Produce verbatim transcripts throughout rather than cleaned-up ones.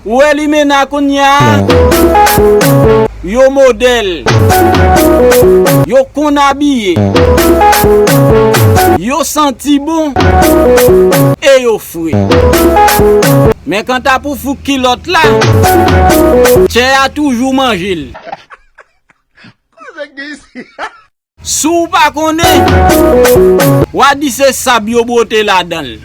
Ou wè limena kounye a? Yo modèl. Yo konn abiye. Yo santi bon. E yo fre. Men kanta pou fouk kilòt la, tchè a toujou manje l. Si w pa konnen, w a di se sab yo bwote ladan l.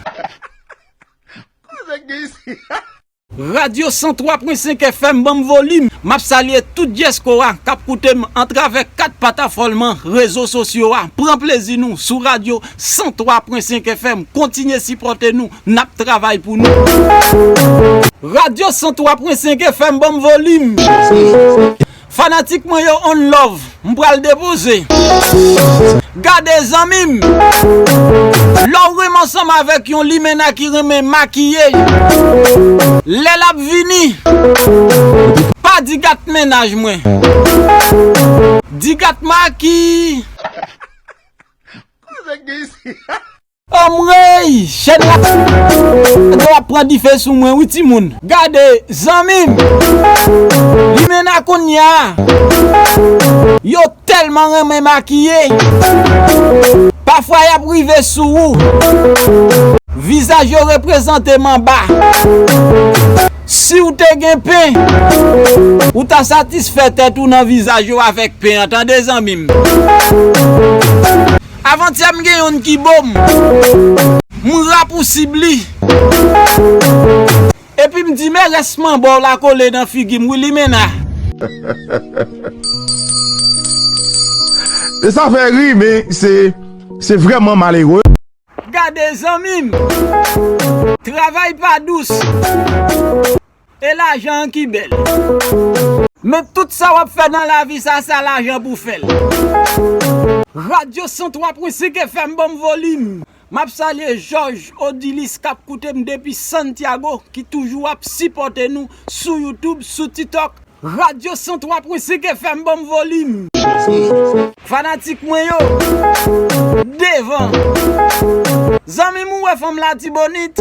Radyo san twa pwen senk F M, ban m volim. M ap salye tout dyaspora k ap koute m atravè kat patafòlman rezo sosyo a. Pran plezi nou sou radyo san twa pwen senk F M. Kontinye sipòte nou, n ap travay pou nou. Radyo san twa pwen senk F M, ban m volim. Fanatik mwen yo, on love, m pral depoze. Gade zanmi m, lè w renmen ansanm avèk yon limena ki renmen makiye, lè l ap vini, pa di gat mennaj mwen. Di gat maki. Anmwey, chèn la ap pran dife sou mwen wi timoun. Gade, zanmi m, limena kounye a, yo tèlman renmen makiye. Pafwa y ap rive sou ou. Vizaj yo reprezante manba. Si w te gen pen, ou ta satisfè tèt ou nan vizaj ou avèk pen an, tande zanmi m. Avantyè m gen yonn ki bo m. M rapousib li. Epi m di men rès manba w la kole nan figi m wi limena. E sa fè ri, men se, se vrèman malere. Gade zanmi m. Travay pa dous. E lajan an ki bèl. Men tout sa w ap fè nan lavi sa, sa lajan pou fè l. Radyo san twa pwen senk F M, ban m volim. M ap salye Jòj Odilis k ap koute m depi Santiago, ki toujou ap sipòte nou sou YouTube, sou TikTok. Radyo san twa pwen senk F M, ban m volim. Fanatik mwen yo, devan. Zanmi m, ou wè fanm Latibonit,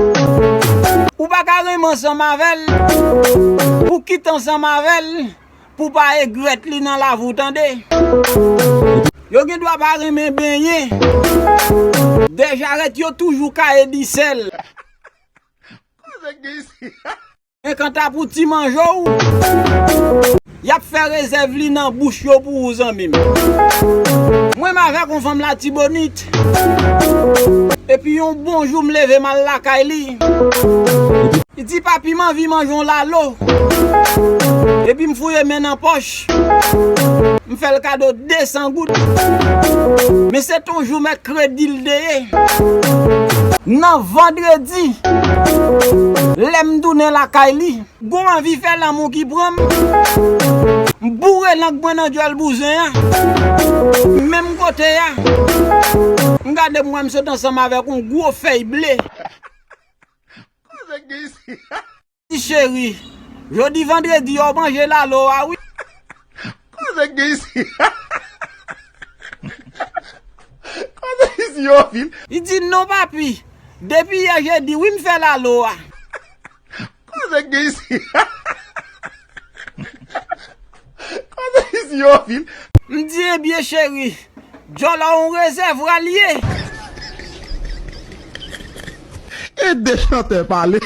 ou pa ka renmen ansanm avè l pou kite ansanm avè l, pou pa egrèt li nan lavi w, tande. Yo gen dwa pa renmen benyen. Dejarèt yo toujou ka edi sèl. Men kanta pou ti manje w, y ap fè rezèv li nan bouch yo pou ou, zanmi m. Mwen m avèk yon fanm Latibonit. Epi yon bon jou m leve m al lakay li. Li di, "Papi, m anvi manje yon lalo." Epi m fouye men nan pòch. M fè l kado de san goud. Men se t on jou mèkredi l te ye. Nan vandredi, lè m tounen lakay li, gon anvi fè lanmou ki pran m. M boure lang mwen nan djòl bouzen an. Menm kote a, m gade m wè m sot ansanm avèk yon gwo fèy ble. Ti cheri, jodi vandredi yo manje lalo a wi. Koze gen isi? Koze isi yo vin? Li di, "Non, papi, depi yè jedi wi m fè lalo a." Koze gen isi? Koze isi yo vin? M di, "Ebyen, cheri, djòlò yon rezèvwa l ye." E de chantè pale.